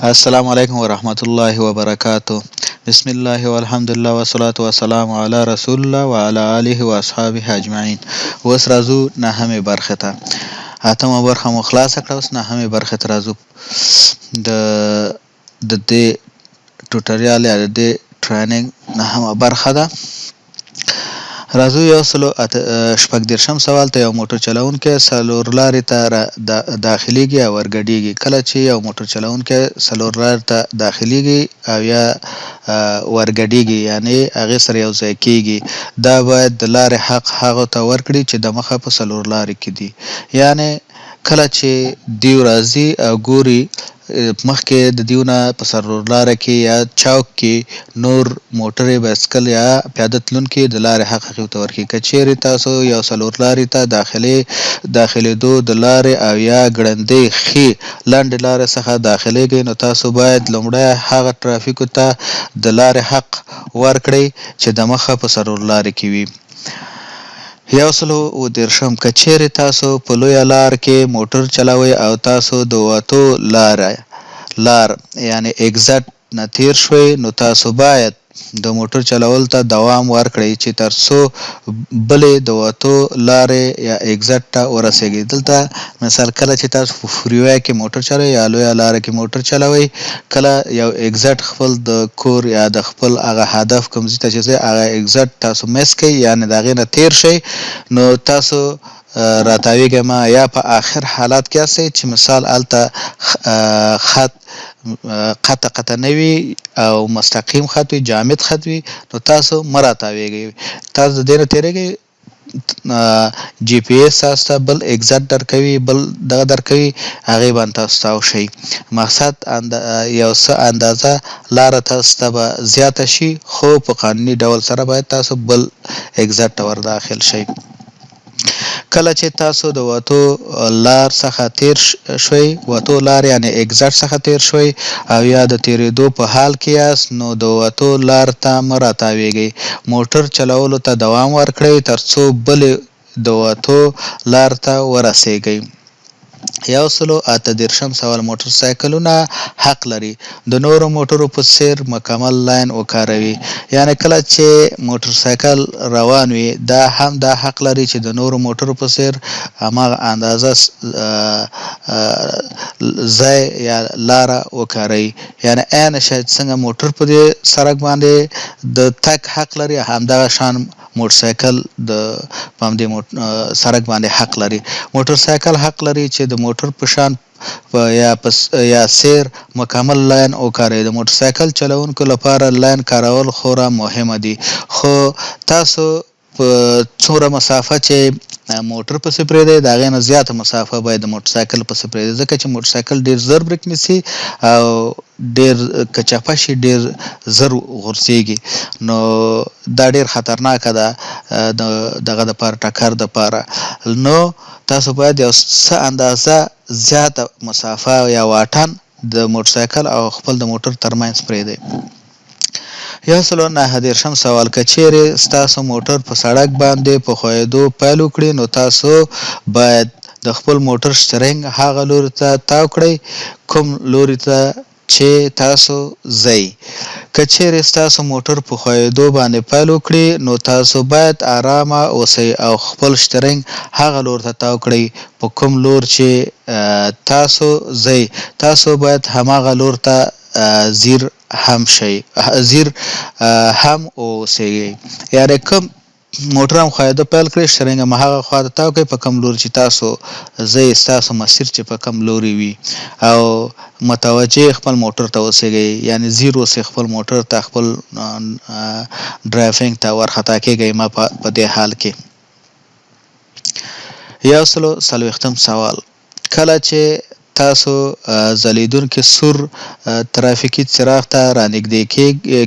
السلام علیکم ورحمت الله وبرکاته. بسم الله والحمدلله والصلاة والسلام علی رسول الله وعلى آله واصحابه اجمعین. اوس راځو نهمې برخې ته. اتمه برخه مو خلاصه کړه، اوس نهمې برخې ته راځو. د د دې ټوټوریال یا د دې ټریننګ نهمه برخه ده. راځو 136 سوال ته. یو موټر چلوونکی څلور لارې ته داخليږي او ورګډیږي. کله چې یو موټر چلوونکی څلور لارې ته داخليږي او یا ورګډیږي، یعنی هغې سره یو ځای کیږي، دا باید د لارې حق هغه ته ورکړي چې دمخه په څلور لارې کې دي. یعنی کله چې دیو راځي او ګوري مخکې د دیو نه په څلور لاره کې یا چوک کې نور موټرې، بایسکل یا پیاده تلونکي، د لارې حق هغوی ته ورکړي. که چیرې تاسو یو څلور لارې ته داخلېدو د لارې او یا ګړندۍ ښي لنډې لارې څخه داخلېږئ، نو تاسو باید لومړی هغه ترافیکو ته د لارې حق ورکړئ چې دمخه په څلور لارې کې وي. 130. که چیرې تاسو په لویه لار کې موټر چلوئ او تاسو د وتو لار یعنی exit نه تیر شوئ، نو تاسو باید د موټر چلولو ته دوام ورکړئ چې تر څو بلې د وتو لارې یا exit ته ورسیږئ. دلته مثال، کله چې تاسو په freeway کې موټر چلوئ یا لویه لاره کې موټر چلوئ، کله یو exit خپل د کور یا د خپل هغه هدف کوم ځای ته چې ځئ، هغه exit تاسو miss کړئ، یعنی د هغې نه تیر شئ، نو تاسو راتاویږئ ما یا په آخر حالت کې یاستئ چې مثال هلته خط قطع قطع نه وي او مستقیم خط وي، جامد خط وي، نو تاسو مه راتاویږئ. تاسو د دې نه تېرېږئ، GPS تاسو ته بل exit درکوي، بل دغه درکوي، هغې باندې تاسو تاو شئ. مقصد یو څه اندازه لاره تاسو ته به زیاته شي، خو په قانوني ډول سره باید تاسو بل exit ته ور داخل شئ. کله چې تاسو د وتو لار څخه تیر شوئ، وتو لار یعنی exit څخه تیر شوئ او یا د تیریدو په حال کې یاست، نو د وتو لار ته مه راتاویږئ. موټر چلولو ته دوام ورکړئ ترڅو بلې د وتو لار ته ورسیږئ. 138 سوال. موټر سایکلونه حق لري د نورو موټرو په څیر مکمل line وکاروي. یعنی کله چې موټر سایکل روان وي، دا هم دا حق لري چې د نورو موټرو په څیر هماغه اندازه ځای یا لاره وکاروي. یعنی عین شاید څنګه موټر په دې سړک باندې د تګ حق لري، همدغه شان موټر سایکل د په همدې سړک باندې حق لري. موټر سایکل حق لري چې د موټر په شان یا پس یا څیر مکمل line وکاروي. د موټر سایکل چلوونکو لپاره line کارول خورا مهمه دي، خو تاسو په څومره مسافه چې موټر پسې پرېږدئ، د هغې نه زیاته مسافه باید د موټر سایکل پسې پرېږدئ، ځکه چې موټر سایکل ډېر زر بریک نیسي او ډېر که چپه شي ډېر زر غورځېږي، نو دا ډېر خطرناکه ده د دغه دپاره، ټکر دپاره. نو تاسو باید یو څه اندازه زیاته مسافه یا واټن د موټر سایکل او خپل د موټر ترمنځ پرېږدئ. 139 سوال. که چیرې ستاسو موټر په سړک باندې په ښویېدو پیل وکړي، نو تاسو باید د خپل موټر شترنګ هغه لوري ته تاو کړئ کوم لوري ته چې تاسو ځئ. که چیرې ستاسو موټر په ښویېدو باندې پیل وکړي، نو تاسو باید آرامه اوسئ او خپل شترنګ هغه لور ته تاو کړئ په کوم لور چې تاسو ځئ. تاسو باید هماغه لور ته ځیر هم شئ، ځیر هم اوسئ. یعنی کوم موټر هم ښویېده پیل کړئ، شترنګ هم هغه خوا ته تاو کړئ په کوم لوري چې تاسو ځئ، ستاسو مسیر چې په کوم لوري وي، او متوجه خپل موټر ته اوسېږئ، یعنی ځیر اوسئ خپل موټر ته، خپل driving ته، ورخطا کېږئ مه په دې حال کې. 140 سوال. کله چې تاسو ځلیدونکي سور ترافیکي څراغ ته رانږدې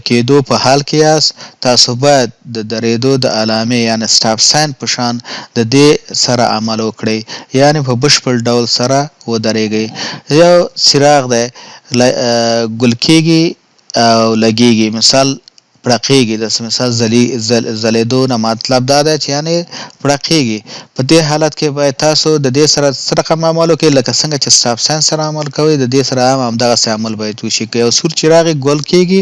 کېدو په حال کې یاست، تاسو باید د درېدو د علامې یعنی stop sign په شان د دې سره عمل وکړئ، یعنی په بشپړ ډول سره ودرېږئ. یو څراغ دی، ګل کېږي او لګېږي، مثال پړقېږي، د مثال ځلي ځلېدو نه مطلب دا دی چې یعنې پړقېږي. په دې حالت کې باید تاسو د دې سره څه رقم عمل وکړئ؟ لکه څنګه چې سټاپ ساین سره عمل کوئ، د دې سره هم همدغسې عمل باید وشي. که یو سور چراغ ګل کېږي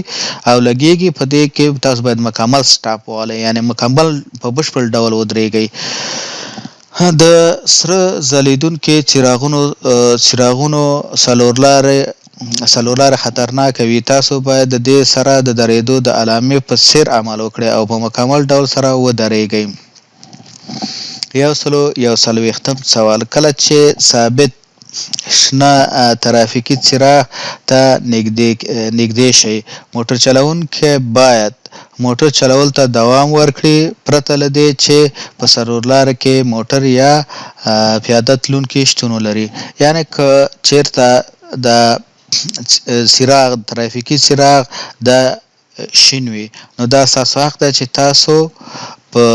او لګېږي، په دې کې تاسو باید مکمل سټاپ والی، یعنې مکمل په بشپړ ډول ودرېږئ. د سره ځلېدونکي څراغونو څراغونو څلورلارې څلورلارې خطرناکه وي. تاسو باید د دې سره د درېدو د علامې په څېر عمل وکړئ او په مکمل ډول سره ودرېږئ. یو سلو یو څلوېښتم سوال، کله چې ثابت شنه ترافیکي څراغ ته نږدې نږدې شئ، موټر چلوونکی باید موټر چلولو ته دوام ورکړي پرته له دې چې په څلورلارې کې موټر یا پیاده تلونکي شتون ولري. یعنې که چېرته د څراغ ترافیکي څراغ د شین وي نو دا ستاسو حق دی چې تاسو په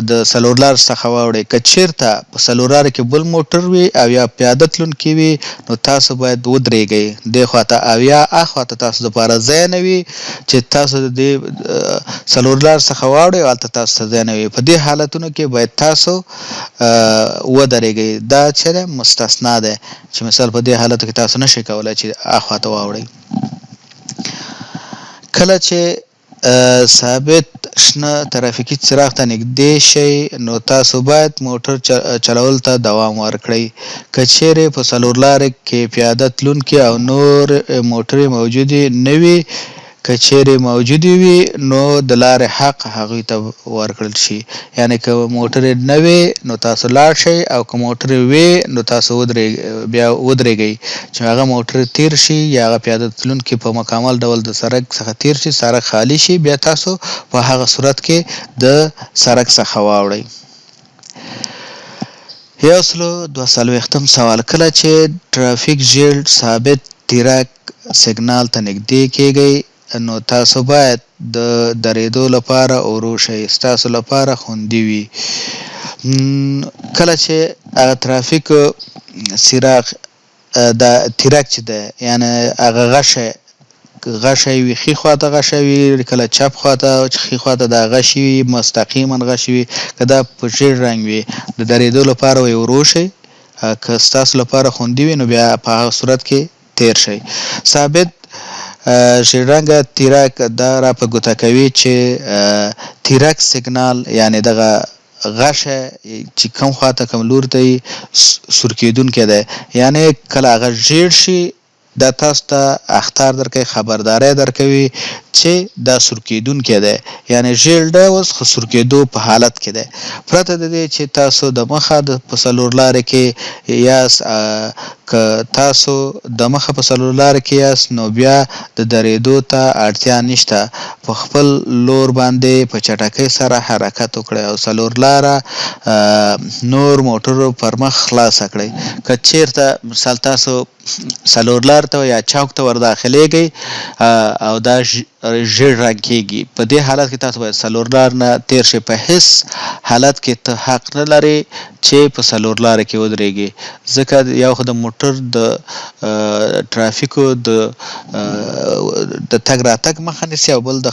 د څلورلار څخه واوړئ. که چیرته په څلورلار کې بل موټر وي او یا پیاده تلونکي وي نو تاسو باید ودریږئ دې خواته او یا اخواته تاسو دپاره ځای نه وي چې تاسو د دې څلورلار څخه واوړئ او هلته تاسو ته ځای نه وي. په دې حالتونو کې باید تاسو ودریږئ. دا چې دی مستثنا دی چې مثال په دې حالتو کې تاسو نشئ کولای چې اخواته واوړئ. کله چې ثابت شنه ترافیکي څراغ ته نږدې شئ نو تاسو باید موټر چلولو ته دوام ورکړئ. که چیرې په څلورلارې کې پیاده تلونکي او نور موټرې موجودې نه وي، که چیرې موجودې وي نو د لارې حق هغوی ته ورکړل شي. یعنې که موټرې نه وې نو تاسو لاړ شئ او که موټرې وې نو تاسو ودرېږئ بیا ودرېږئ چې هغه موټر تیر شي یا هغه پیاده تلونکي په مکمل ډول د سرک څخه تیر شي، سرک خالي شي، بیا تاسو په هغه صورت کې د سرک څخه واوړئ. یو سلو دوه څلوېښتم سوال، کله چې ټرافیک ژیړ ثابت تیرک سیګنال ته نږدې کیږئ نو تاسو باید د درېدو لپاره ورو شئ، ستاسو لپاره خوندي وي. کله چې هغه ترافیک څراغ دا تیرک چې دی یعنې هغه غشی غشی وي، ښي خواته غشی وي، کله چپ خواته، ښي خواته دا غشی وي، مستقیما غشی وي، که دا په ژیړ رنګ وي د درېدو لپاره وایي ورو شئ، که ستاسو لپاره خوندي وي نو بیا په هغه صورت کې تېر شئ. ثابت ژیړ رنګه تیرک دا را په ګوته کوي چې تیرک سیګنال یعنې دغه غشی چې کوم خواته کوم لور ته یي سور کېدونکی دی، یعنې کله هغه ژیړ شي دا تاسو ته اخطار درکوي، خبرداری درکوي چې دا سور کېدونکی دی، یعنې ژیړ دی اوس خو سور کېدو په حالت کې دی. پرته د دې چې تاسو د مخه د په څلور لارې کې یاست، که تاسو دمخه په څلورلارې کې یاست نو بیا د درېدو ته اړتیا نشته، په خپل لور باندې په چټکۍ سره حرکت وکړئ او څلورلاره نور موټرو پرمخ خلاصه کړئ. که چېرته مثال تاسو څلورلارې ته یا چوک ته ورداخلېږئ او دا ژیړ رنګ کیږي، په دې حالت کې تاسو باید څلور لار نه تیر شئ، په هیڅ حالت کې ته حق نه لرې چې په څلور لارې کې ودریږې، ځکه یو خو د موټر د ټرافیکو د د تګ راتګ مخه نیسي او بل د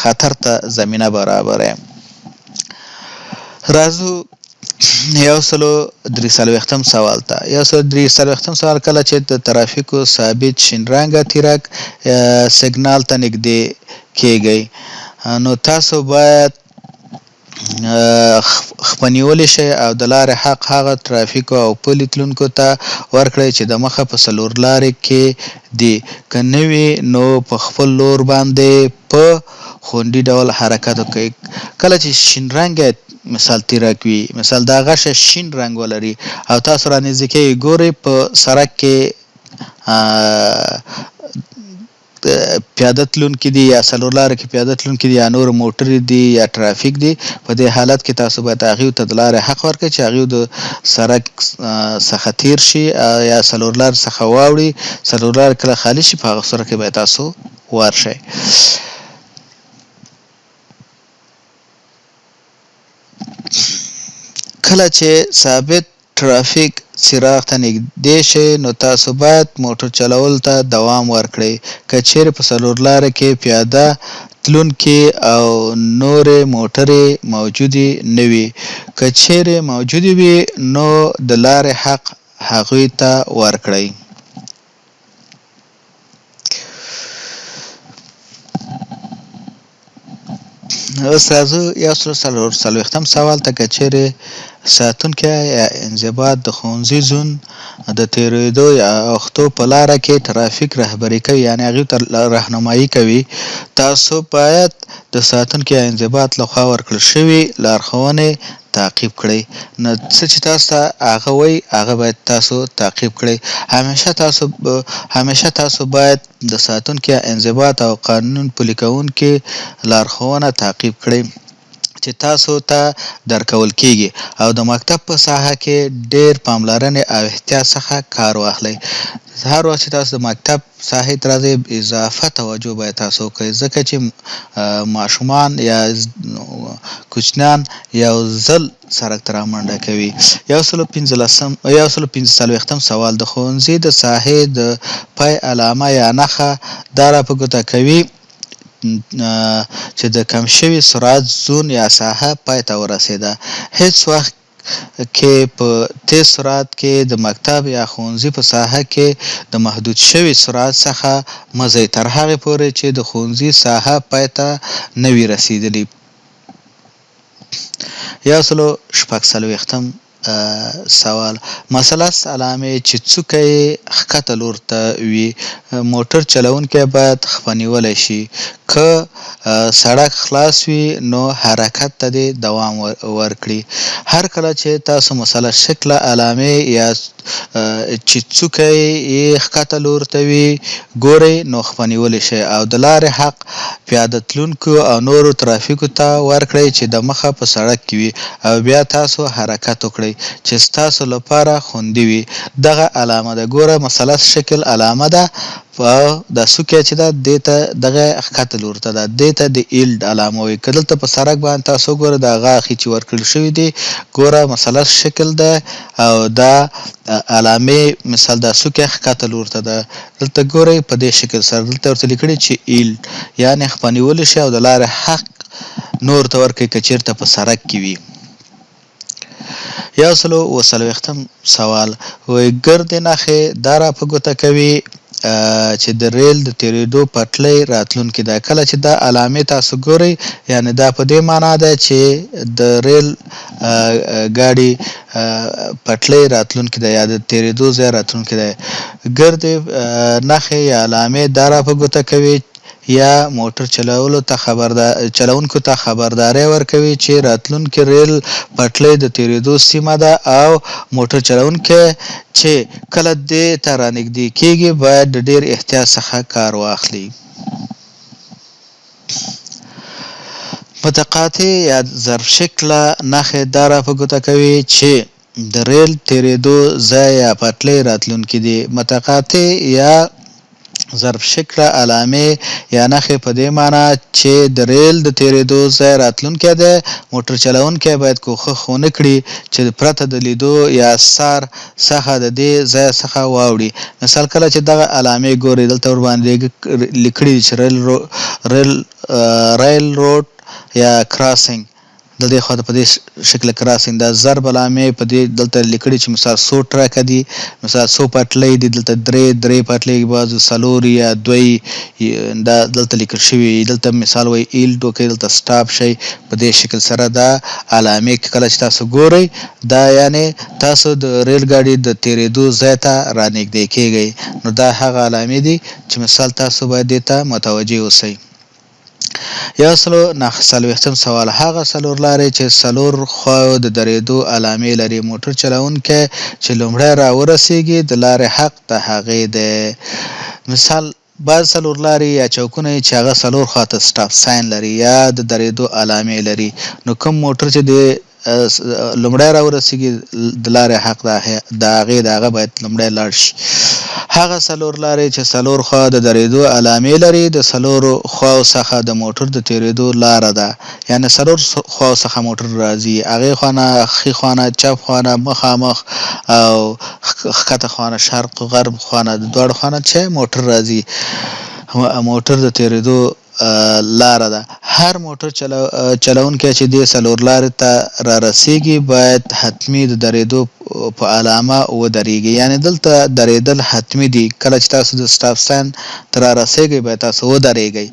خطر ته زمینه برابروي. راځو یو سلو درې څلوېښتم سوال ته. یو سلو درې څلوېښتم سوال، کله چې د ترافیکو ثابت شین رنګه تیرک سیګنال ته نږدې کیږئ نو تاسو باید خپه نیولی شئ او د لارې حق هغه ترافیکو او پلي تلونکو ته ورکړئ چې د مخه په څلور لارې کې دي، که نه وي نو په خپل لور باندې په خوندي ډول حرکت وکړئ. کله چې شین رنګی مثال تیرک وي، مثال دا غشی شین رنګ ولري او تاسو را نږدې کیږئ، ګورئ په سرک کې پیاده تلونکي دي یا څلور لارې کې پیاده تلونکي دي یا نور موټرې دي یا ټرافیک دي، په دې حالت کې تاسو باید هغوی ته د لارې حق ورکړئ چې هغوی د سرک څخه تیر شي یا څلور لارې څخه واوړي. څلور لارې کله خالي شي په هغه صورت کې باید تاسو ورشئ. کله چې ثابت ټرافیک څراغ ته نږدې شئ نو تاسو باید موټر چلولو ته دوام ورکړئ. که چیرې په څلور لارې کې پیاده تلونکي او نورې موټرې موجودې نه وي. که چیرې موجودې وي نو د لارې حق هغوی ته ورکړئ. اوس راځو 144 سوال ته. که چیرې ساتونکی یا انضباط د ښوونځي زون د تېرېدو یا اوښتو په لاره کې ترافیک رهبري کوي، یعنې هغوی ته رهنمایي کوي، تاسو باید د ساتونکي یا انضباط لخوا ورکړل شوي لارښوونې تعقیب کړئ. نو څه چې تاسو ته هغه وایي هغه باید تاسو تعقیب کړئ. همیشه تاسو باید د ساتونکي یا انضباط او قانون پلي کوونکي لارښوونه تعقیب کړئ چې تاسو ته درکول کیږي او د مکتب په ساحه کې ډیر پاملرنې او احتیاط څخه کار واخلئ. هر وخت چې تاسو د مکتب ساحې ته راځئ اضافه توجه باید تاسو وکړئ، ځکه چې ماشومان یا کوچنیان یو ځل سړک ته رامنډه کوي. 145 سوال، د ښوونځي د ساحې د پای علامه یا نښه دا را په ګوته کوي چې د کم شوي سرعت زون یا ساحه پای ته ورسېده. هیڅ وخت کې په تیز سرعت کې د مکتب یا ښوونځي په ساحه کې د محدود شوي سرعت څخه مه ځئ تر هغې پورې چې د ښوونځي ساحه پای ته نه وي رسېدلي. 146 سوال، مثلث علامې چې څوکه یې ښکته لور ته وي موټر چلوونکی باید خپه نیولی شي. که سړک خلاص وي نو حرکت ته دې دوام ورکړي. هر کله چې تاسو مثلث شکله علامې یا چې څوکه یې ښکته لور ته وي ګورئ نو خپه نیولی شئ او د لارې حق پیاده تلونکو او نورو ترافیکو ته ورکړئ چې دمخه په سړک کې وي او بیا تاسو حرکت وکړئ چې ستاسو لپاره خوندي وي. دغه علامه ده، ګوره مثلث شکل علامه ده، په دا څوکه چې ده دې ته دغه ښکته لور ته ده، دې ته د ایلډ علامه وایي. که دلته په سړک باندې تاسو وګورئ دا غاښي چې ورکړل شوي دي ګوره مثلث شکل ده او دا علامې مثال دا څوکه ښکته لور ته ده، دلته ګورئ په دې شکل سره دلته ورته لیکلي چې ایلډ یعنې خپه نیولی شي او د لارې حق نور ته ورکړي که چېرته په سړک کې وي. 147 سوال، وایي ګردې نښې دا را په ګوته کوي چې د ریل د تېرېدو پټلۍ راتلونکې ده. کله چې دا علامې تاسو ګورئ یعنې دا په دې معنا ده چې د ریل ګاډي پټلۍ راتلونکې ده یا د تېرېدو ځای راتلونکې ده. ګردې نښې یا علامې دا را په ګوته کوي یا موټر چلولو ته چلوونکو ته خبرداری ورکوي چې راتلونکې ریل پټلۍ د تېرېدو سیمه ده او موټر چلوونکی چې کله دې ته رانږدې کېږي باید د ډېر احتیاط څخه کار واخلي. متقاطع یا ظرف شکله نښې دا را په ګوته کوي چې د ریل تېرېدو ځای یا پټلۍ راتلونکې دي. متقاطع یا ظرف شکله علامې یا نښې په دې معنا چې د ریل د تېرېدو ځای راتلونکی دی، موټر چلوونکی باید کوښښ ونه کړي چې پرته د لیدو یا څار څخه د دې ځای څخه واوړي. مثال کله چې دغه علامې ګورئ دلته ورباندې لیکلي دي چې ریل روډ یا کراسینګ، د دې خوا ته په دې شکل کراسینګ دا ضرب علامې په دې دلته لیکلي چې مثال څو ټرکه دي، مثال څو پټلۍ دي، دلته درې درې پټلۍ بعضو څلور یا دوی دا دلته لیکل شوي. دلته مثال وایي ایلډ وکړئ، دلته سټاپ شئ. په دې شکل سره دا علامې کله چې تاسو ګورئ دا یعنې تاسو د ریل ګاډي د تېرېدو ځای ته رانږدې کېږئ. نو دا هغه علامې دي چې مثال تاسو باید دې ته متوجه اوسئ. 149 سوال، هغه څلور لارې چې څلور خواو د درېدو علامې لري موټر چلوونکی چې لومړی را ورسېږي د لارې حق د هغې دی. مثال بعض څلور لارې یا چوکونه چې هغه څلور خواته سټاپ ساین لري یا د درېدو علامې لري، نو کوم موټر چې د لومړی را ورسېږي د لارې حق د هغې د هغه باید لومړی لاړ شي. هغه څلور لارې چې څلور خوا د درېدو علامې لري، د څلورو خواو څخه د موټر د تېرېدو لاره ده، یعنې څلور خواو څخه موټر راځي، هغې خوا نه، ښي خوا نه، چپ خوا نه، مخامخ او ښکته خوا نه، شرق غرب خوا نه، د دواړو خوا نه چې موټر راځي، موټر د تېرېدو لاره ده. هر موټر چلوونکی چې دې څلور لارې ته را رسیږي باید حتمي د درېدو په علامه ودرېږي، یعنې دلته درېدل حتمي دي. کله چې تاسو د سټاپ ساین ته را رسیږئ باید تاسو ودرېږئ.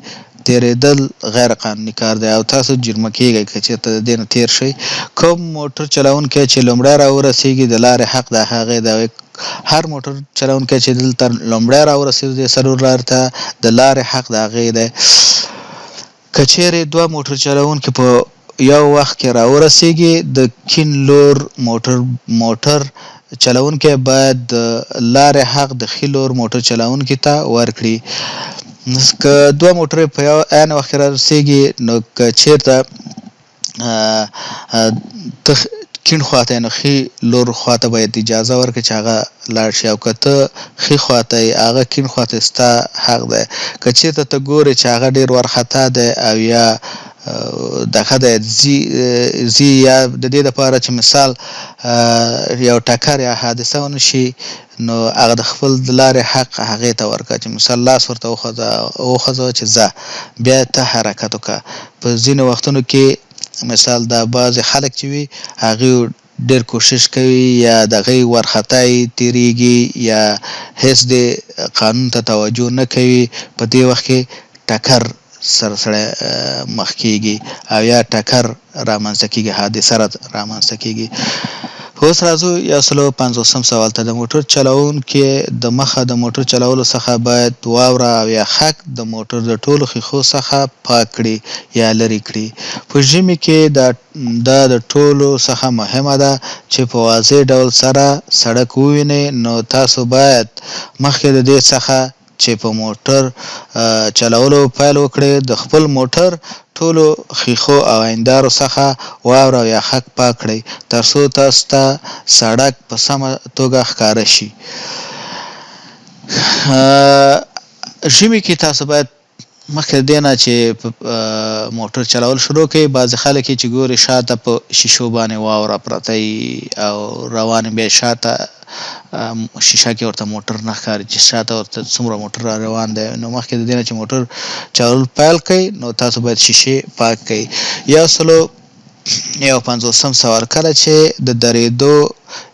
تېرېدل غیر قانوني کار دی او تاسو جرمه کېږئ که چېرته د دې نه تېر شئ. کوم موټر چلوونکی چې لومړی را ورسېږي د لارې حق د هغې دی. هر موټر چلوونکی چې دلته لومړی راورسېد دې څلور لارې ته، د لارې حق د هغې دی. که چېرې دوه موټر چلوونکي په یو وخت کې راورسېږي، د کیڼ لور موټر چلوونکی باید د لارې حق د ښي لور موټر چلوونکي ته ورکړي. که دوه موټرې په یو عین وخت کې رارسېږي، نو که چېرته ته کیڼ خواته یې، نو ښي لور خواته باید اجازه ورکړي چې هغه لاړ شي، او که ته ښي خواته یې، هغه کیڼ خواته، ستا حق دی. که چېرته ته ګورې چې هغه ډېر وارخطا دی او یا دغه دی ځي، یا د دې لپاره چې مثال یو ټکر یا حادثه ونه شي، نو هغه د خپل د لارې حق هغې ته ورکړه، چې مثال لاس ورته وخوځوه چې ځه، بیا ته حرکت وکړه. په ځینو وختونو کې مثال دا بعضې خلک چې وي، هغوی ډېر کوشش کوي یا د هغوی وارخطایي تېرېږي یا هېڅ دې قانون ته توجه نه کوي، په دې وخت کې ټکر سره سړی مخ کېږي او یا ټکر رامنځته کېږي، حادثه رامنځته کېږي. اوس راځو 150 سوال ته. د موټر چلوونکی د مخه د موټر چلولو څخه باید واوره او یخک د موټر د ټولو ښیښو څخه پاک کړي یا لرې کړي. په ژمي کې دا د ټولو څخه مهمه ده چې په واضح ډول سره سړک ووینئ، نو تاسو باید مخکې د دې څخه چې په موټر چلولو پیل وکړئ، د خپل موټر ټولو ښیښو او هندارو څخه واوره او یخک پاک کړئ، ترڅو تاسو ته سړک په سمه توګه ښکاره شي. ژمي کې تاسو باید مخکې د دې نه چې موټر چلول شروع کړئ، بعضې خلک یې چې ګوري شاته په شیشو باندې واوره پرته او روان، بیا شاته شیشه کې ورته موټر نه ښکاري چې شاته ورته څومره موټر را روان دی. نو مخکې د دې نه چې موټر چلول پیل کړئ، نو تاسو باید شیشې پاک کړئ. 151 سوال. کله چې د درېدو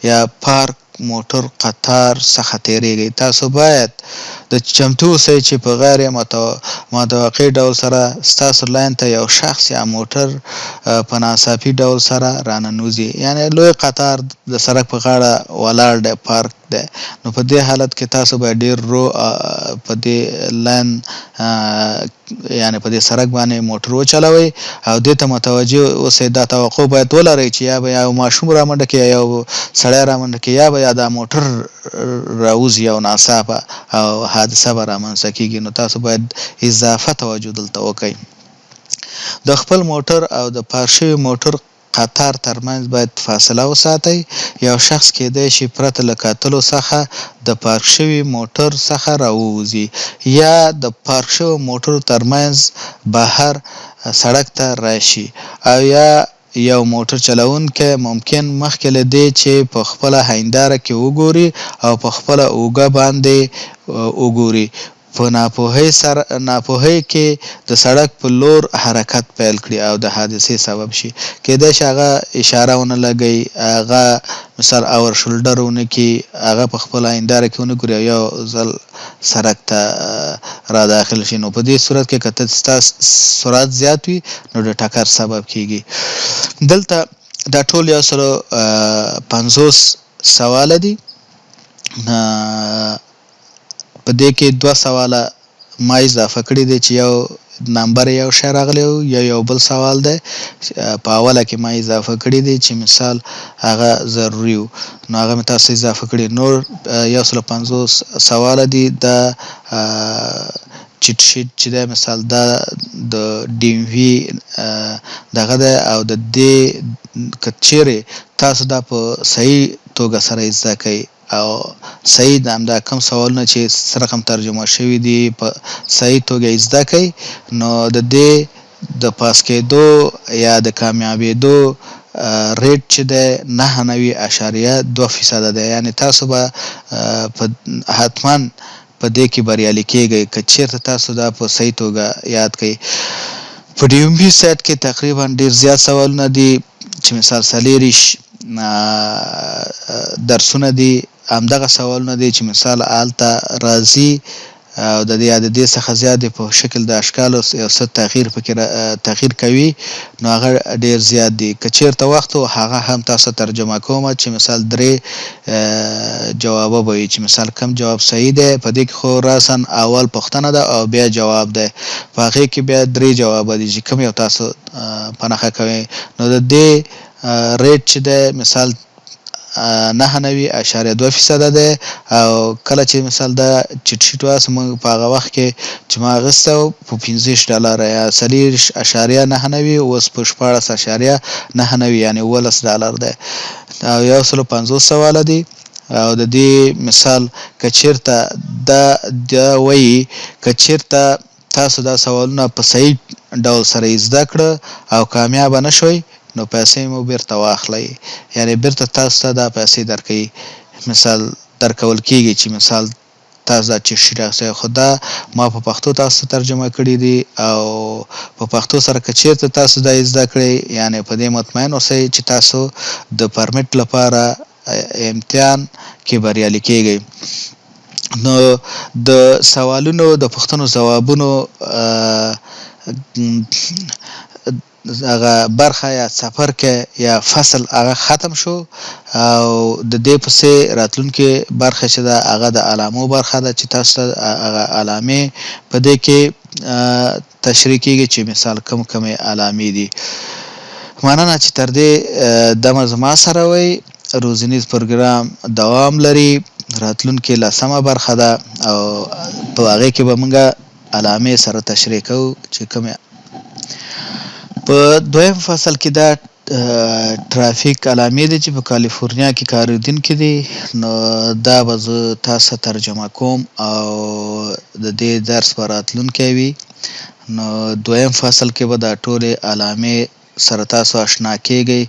یا پارک موټر قطار څخه تېرېږئ، تاسو باید د چمتو اوسئ چې په غیر متوقع ډول سره ستاسو لاین ته یو شخص یا موټر په ناڅاپي ډول سره راننوځي. یعنې لوی قطار د سړک په غاړه ولاړ دی، پارک دی، نو په دې حالت کې تاسو باید ډېر ورو په دې لاین، یعنې په دې سړک باندې موټر وچلوئ او دې ته متوجه اوسئ. دا توقع باید ولرئ چې یا به یو ماشوم رامنډه کړي، یا یو سړی رامنډه کړي، یا به یا دا موټر راوځي او ناڅاپه او حادثه به رامنځته کېږي، نو تاسو باید اضافه توجه دلته وکړئ. د خپل موټر او د پارک شوي موټر قطار ترمنځ باید فاصله وساتئ. یو شخص کېدای شي پرته له کتلو څخه د پارک شوي موټر څخه راووځي یا د پارک شوو موټرو ترمنځ بهر سړک ته راشي، او یا یو موټر چلوونکی ممکن مخکې له دې چې په خپله هنداره کې وګوري او په خپله اوږه باندې وګوري، په ناپوهۍ کې د سړک په لور حرکت پیل کړي او د حادثې سبب شي. کېدای شي هغه اشاره ونه لګوي، هغه مثال اور شولډر ونه کړي، هغه په خپله هنداره کې ونه ګوري او یو ځل سړک ته را داخل شي، نو په دې صورت کې که ته ستا سرعت زیات وي، نو د ټکر سبب کېږي. دلته دا ټول 150 سواله دي. په دې کې دوه سواله ما اضافه کړي دي چې یو نمبر یو شی راغلی او یو بل سوال دی په اوله کې ما اضافه کړي دي چې مثال هغه ضروري و، نو هغه مې تاسو اضافه کړي. نور 150 سواله دي. دا cheat sheet چې دی، مثال دا د DMV دغه دی، او د دې که چیرې تاسو دا په صحیح توګه سره زده کړئ او صحیح همدا کوم سوالونه چې څه رقم ترجمه شوي دي په صحیح توګه یې زده کړئ، نو د دې د پاس کېدو یا د کامیابېدو ریټ چې دی 99.2 فیصده دی، یعنې تاسو به په حتما په دې کې بریالي کېږئ که چېرته تاسو دا په صحیح توګه یاد کړئ. په ډي ایم وي سایټ کې تقریبا ډېر زیات سوالونه دي چې مثال څلېرویشت درسونه دي، همدغه سوالونه دي چې مثال هلته راځي او د دې یا د دې څخه زیات په شکل د اشکالو یو څه تغییر پکې تغییر کوي، نو هغه ډیر زیات دي. که چیرته وخت و هغه هم تاسو ترجمه کوم چې مثال درې جوابه به وي چې مثال کوم جواب صحیح دی. په دې کې خو راساً اول پوښتنه ده او بیا جواب دی، په هغې کې بیا درې جوابه دي چې کوم یو تاسو په نښه کوئ. نو د دې ریټ چې دی مثال 99.2 فیصده دی. او کله چې مثال دا چیټ شیټ واخیست، موږ په هغه وخت کې چې ما اخیستی و په 25 ډالره یا 24.99، اوس په 16.99 یعنې 17 ډالر دی او 150 سواله دي. او د دې مثال که چیرته دا وایي که چیرته تاسو دا سوالونه په صحیح ډول سره یې زده کړه او کامیابه نه شوئ، نو پیسې مو بیرته واخلئ، یعنې بیرته تاسو ته دا پیسې درکوي، مثال درکول کیږي چې مثال تاسو دا چیټ شیټ اخیستی. خو دا ما په پښتو تاسو ته ترجمه کړي دي او په پښتو سره که چیرته تاسو دا زده کړئ، یعنې په دې مطمئن اوسئ چې تاسو د پرمیټ لپاره امتحان کې بریالي کیږئ. نو د سوالونو د پوښتنو ځوابونو هغه برخه یا څپرکی یا فصل هغه ختم شو او د دې پسې راتلونکې برخه چې ده هغه د علامو برخه ده چې تاسو ته هغه علامې په دې کې تشریح کیږي چې مثال کوم کومې علامې دي. مننه چې تر دې دمه زما سره وئ. روزنیز پروګرام دوام لري، راتلونکې لسمه برخه ده او په هغې کې به موږ علامې سره تشریح کوو چې کومې. په دویم فصل کې دا ترافیک علامې دي چې په کالیفورنیا کې کارېدونکي دي، نو دا به زه تاسو ته ترجمه کوم او د دې درس به راتلونکی وي. نو دویم فصل کې به دا ټولې علامې سره تاسو آشنا کیږئ.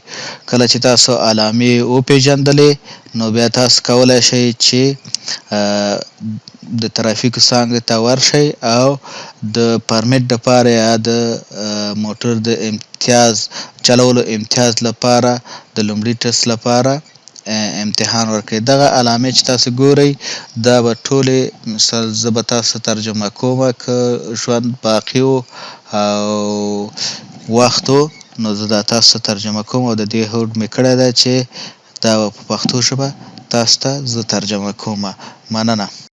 کله چې تاسو علامې وپیژندلې، نو بیا تاسو کولای شئ چې د ترافیکو څانګې ته ورشئ او د پرمیټ دپاره یا د موټر د امتیاز چلولو امتیاز لپاره د لومړي ټسټ لپاره امتحان ورکړئ. دغه علامې چې تاسو ګورئ دا به ټولې مثال زه به تاسو ته ترجمه کوم که ژوند باقي و او وخت و، نو زه دا تاسو ته ترجمه کوم او د دې هوډ مې کړی دی چې دا به په پښتو ژبه تاسو ته زه ترجمه کوم. مننه.